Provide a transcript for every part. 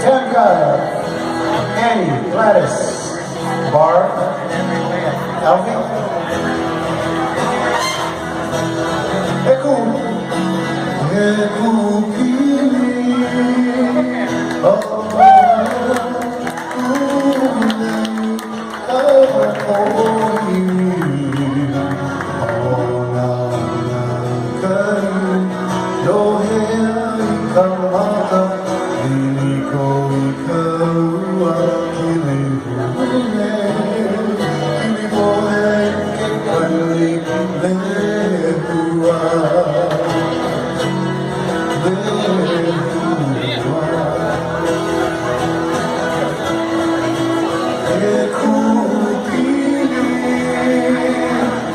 Tamika, Annie, Gladys, Barb, Alfie. E ku, e ku pili, aloha ku lei ka pohiwi, o na ka iu, lohea i ka maka, liliko i ka ua, kilihune, kilipohe ke kani lehua. Lehua. E ku pili,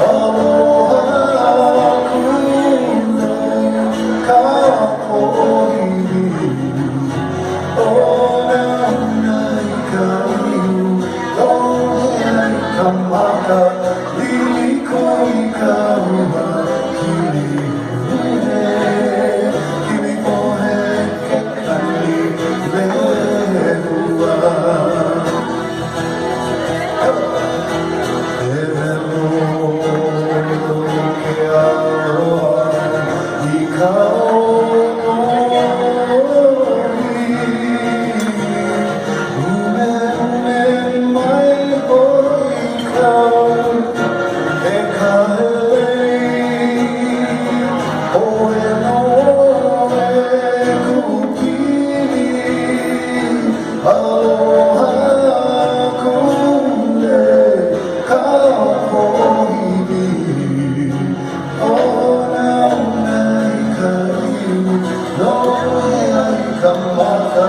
aloha ku lei ka pohiwi, o na i ka iu, lohea i ka maka, liliko i ka ua, kilihune, kilipohe ke kani lehua. E welo ke aloha i ka ʻōnohi, ʻUmeʻume mai hoʻi kau e ka lei, ʻOe nō e kūpili, aloha ku lei ka pohiwi, o na i ka iu, lohea i ka maka,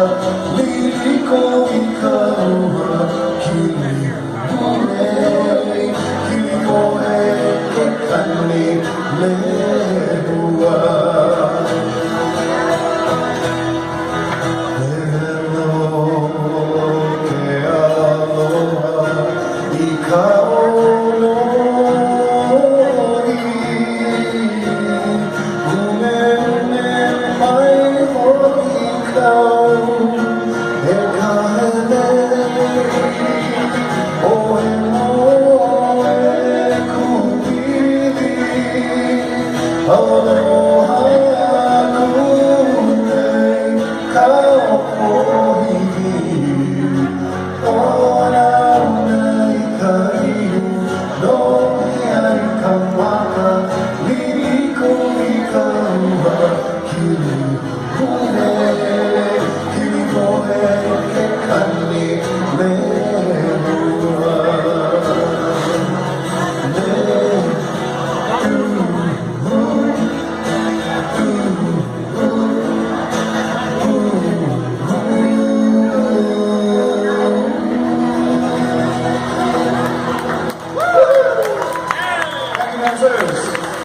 liliko i ka ua, kilihune, kilipohe ke kani lehua. E welo ke aloha i ka ʻōnohi, ʻUmeʻume mai hoʻi kau e ka lei, ʻOe nō e kūpili, aloha ku lei ka.